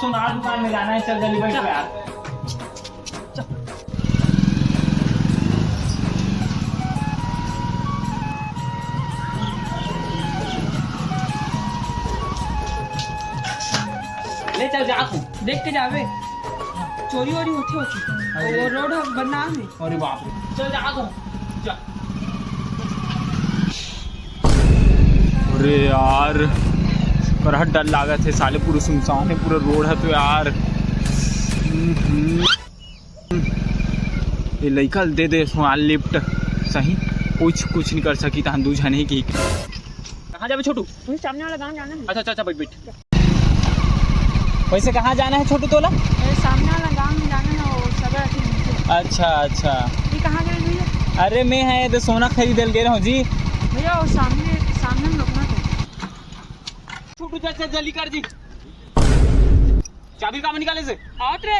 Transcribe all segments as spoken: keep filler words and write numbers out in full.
सोनार दुकान में जाना है, चल जल्दी बैठ यार। ले चल जा तू। देख के जाबे, चोरी वोरी होथे होथे। अरे। वो रोड ह बदनाम हे। अरे बाप रे, चल जा तू, जा। अरे यार, करहट डर लागत हे साले, पूरा सुनसान हे पूरा रोड ह तो यार। हम्म। ये लइका ल दे दे सोनार लिफ्ट, सही कुछ कुछ नहीं कर सकी तहन दू झन ही की। कहाँ जाबे छोटू? वही सामने वाला गांव जाना है। अच्छा अच्छा अच्छा, बैठ बैठ। वैसे कहाँ जाना है छोटू तोला? अरे, सामने वाला गांव में जाना है, वो सगर अथी नीचे। अच्छा अच्छा। ये कहाँ गए भैया? अरे मैं है तो सोना खरीदे ल गे रहूँ जी। भैया वो सामने, सामने में रुकना था। छोटू चल चल जल्दी कर जी। चाबी काबर निकाले से? आवत रे।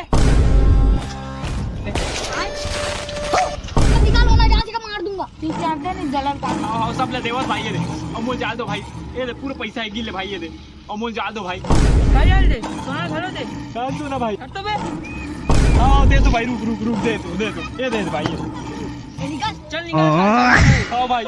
निकालो ना, जहाँ से का मार दूंगा। तीन चार दिन इस जलन का। आओ, आओ, सब ले देवत भाई ये दे। अमूल जाल दो भाई। ये दे पूरा पैसा है, गिन ले भाई ये दे। अमूल जाल दो भाई। का जाल दे? सोना घलो दे। जाल दो ना भाई। हट तो बे। आओ दे दो भाई, रुक रुक रुक, दे दो, दे दो, ये दे दो भाई ये। निकल। चल निकल। आओ भाई।